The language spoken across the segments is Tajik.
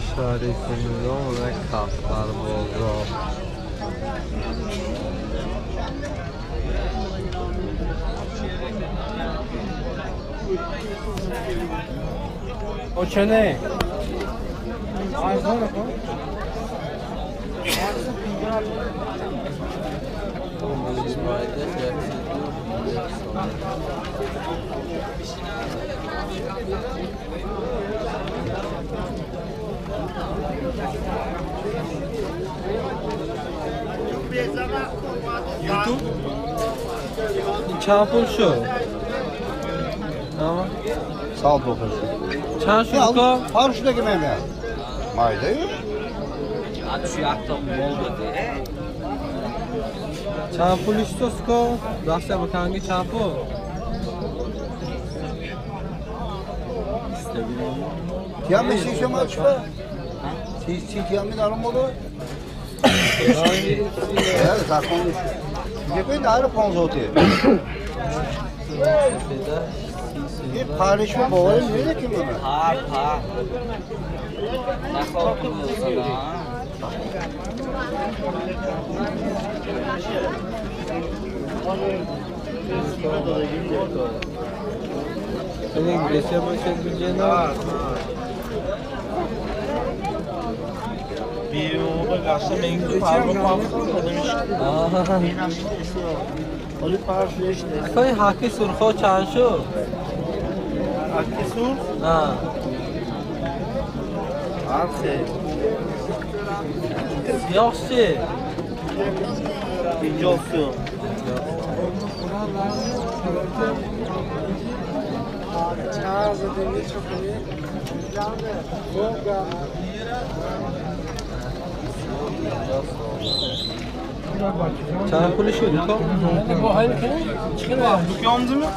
Шаҳри Кумилон ва Кафтарбозор. Очене. YouTube? Чанд пул шуд? Сал бохӯршуд. Чанд шуд ко? Пар шудаги мемеяд. Майда-ю? Чанд пул иштос ко? Дастя баканги чанд пул? Тиям мешишам ачфа? Чи тиям медарам боло? Закон Гепи дар 15. Ин паришма боварӣ нест ки мана. Пар пар. Нахоҳ. Ин бошад гуҷена. Акои ҳаки сурхо чанд шуд? Ҳаки сурх? Ҳарсе. Сиёҳ чи? 50 сум. Чанд пули шуд ко? Дуконзими?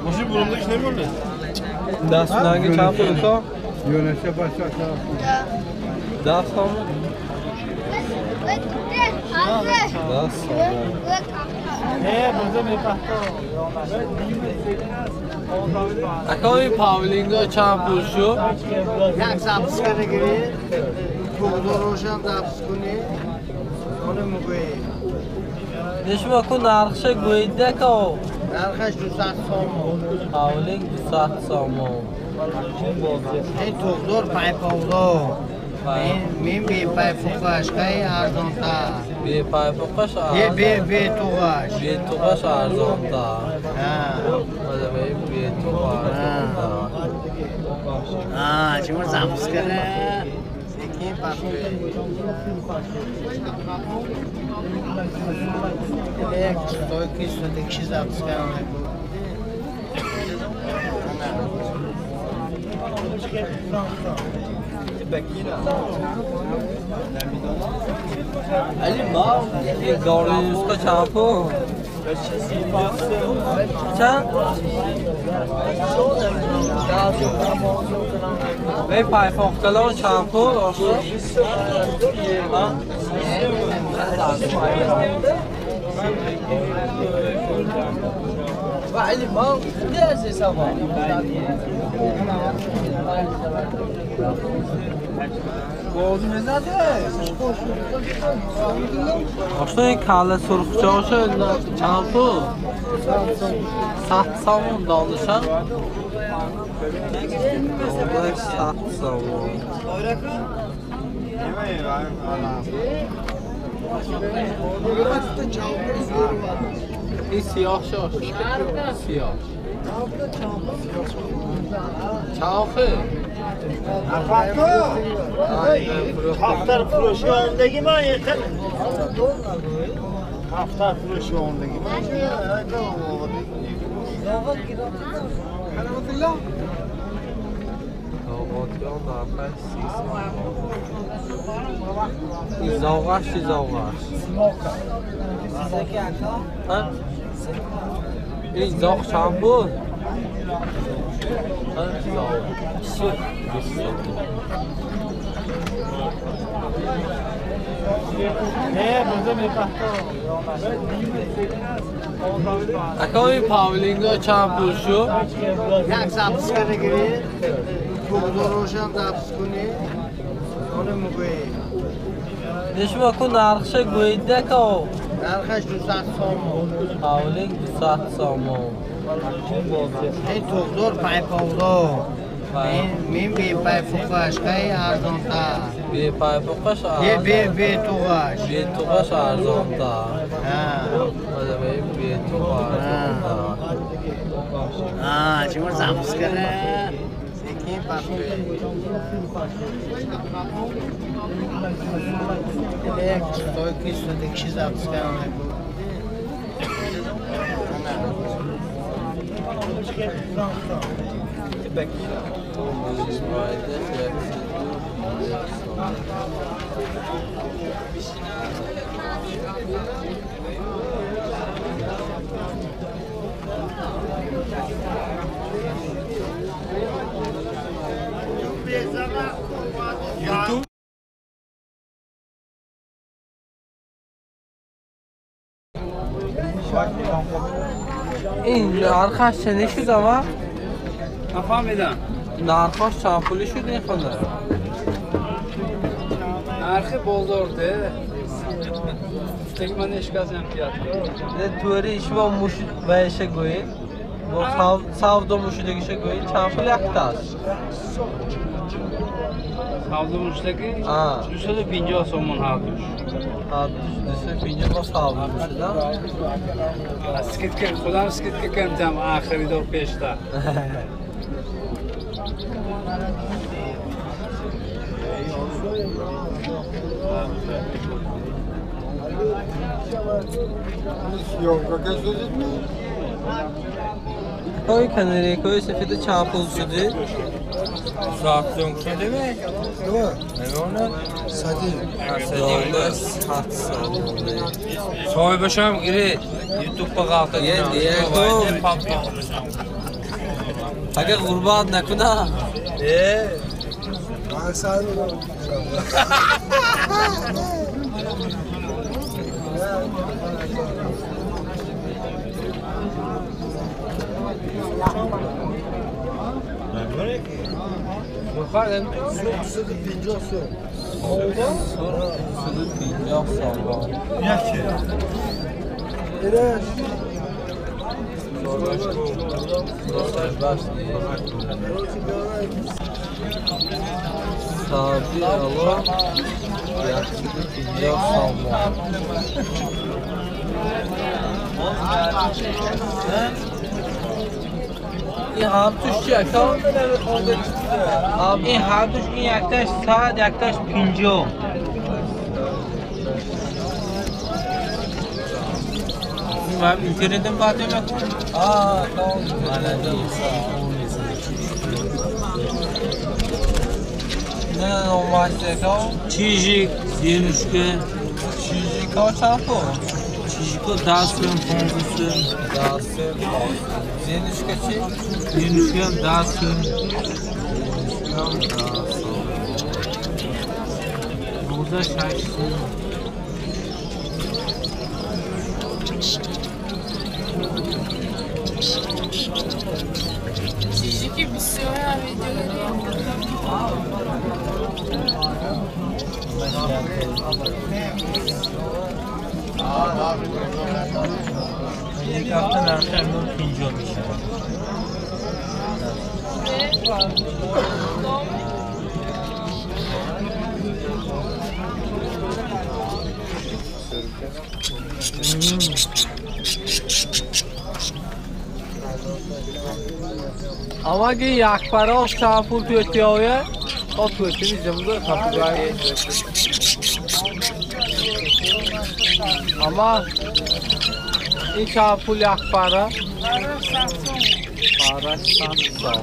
Boşu burunda işlemiyor mu? Дастнанги чанд пул ко? 10 сомон. 10 сомон. Акои павлинго чанд пул шуд? Як запуска нагирӣ, туғдорошам запуск кунӣ, оне мугӯӣ. Нешма ку нархша гӯида ко? Нархаш 200 сомон. Павлинг 200 сомон. Ин туғдор пайповдор. Мин бепайфуқаш кай арзонтар. Бепайфуқаш арзон. Бетуғаш. Бетуғаш арзонтар. Бетуғ арзонтар. Чимо запуск кара? Секин пасуе. Як стойки стойки запуск кара. Гординска чанд пул? Чанд? Вей пайфохталон чанд пул? Ошно ин калла сурхчоша чанд пул? 100 сомон дониша? 100 сомон. Ин сиёҳ шош. Сиёҳ. Чанд? Haftar фурӯши омдагӣ ман Haftar фурӯши омдагӣ ман. Зоғаш чи зоғаш? Ин зоғ чанд буд? Акои павлинго чанд пул шуд? Як запуска нагирӣ, туғдорашам запис кунӣ оне мугӯӣ. Нешма ку нархша гӯида ко? Нархаш 200 сомон. Ҳавлик 200 сомон. Ин туғдор пайповдор. Мин бепайфуқаш кай арзонтар. Бепайфуқаш арзон. Бетуғаш. Бетуғаш арзонтар. Бетуғ арзонтар. Чимо запис кара? Секин пахтӯ. Як стойки содикши запис кара. YouTube. این نرخش چنه شد اما؟ نفهمیدم. نرخش چند پولی شد این خونه؟ نرخ بازارده. تک من اشکازم fiyat. نه توری ایش با موش بهش گویی با سودا موشدگیش گویی چند پول یکتاش؟ سودا موشدگی؟ 250 سومون هردوش. هردوش 250 با سودا موشده؟ سکیت خودم سکیت کردم آخری دو پیشتا. Koy kanari, koy sefidi چند پول شده؟ Saat شده mi? Değil mi? Ne ona? Sadi. Sat sadi. Soybaşam giri YouTube qalxdı. Aga qurban nakuna. Ben sadi. بخارم 250 سوم. 250 سوم. یکی. ایرش. Sabi Allah 150 سوم. این هم توش چیه؟ این هر دوش این یکتاش 100 یکتاش 50. من اینترنتم قطع میکنم. tamam. Ne olmazsa Çijik, Zenuşka. Çijik o çarpı. Çijik o dasın, pongusun. Dasın, pongusun. Zenuşka çi? Zenuşka dasın. Burada şaşsın. Чижики бисёр видео. یک هفته نرخ امروز 50 میشه. Ama ki yakpara چند پول توی تیایه تا توی تیوی زمزه خطی Ama این چند پول yakpara? Para 100 سوم.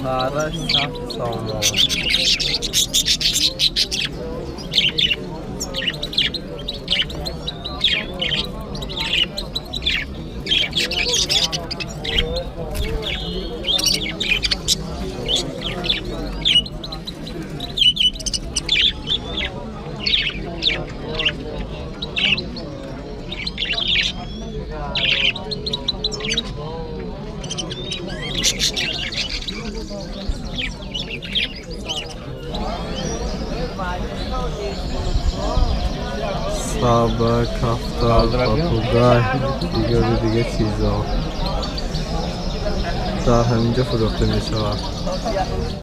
Para 100 سوم. Саба, кафтар, папугай, дигару дига чизо дар ҳаминҷо фурӯхта мешавад.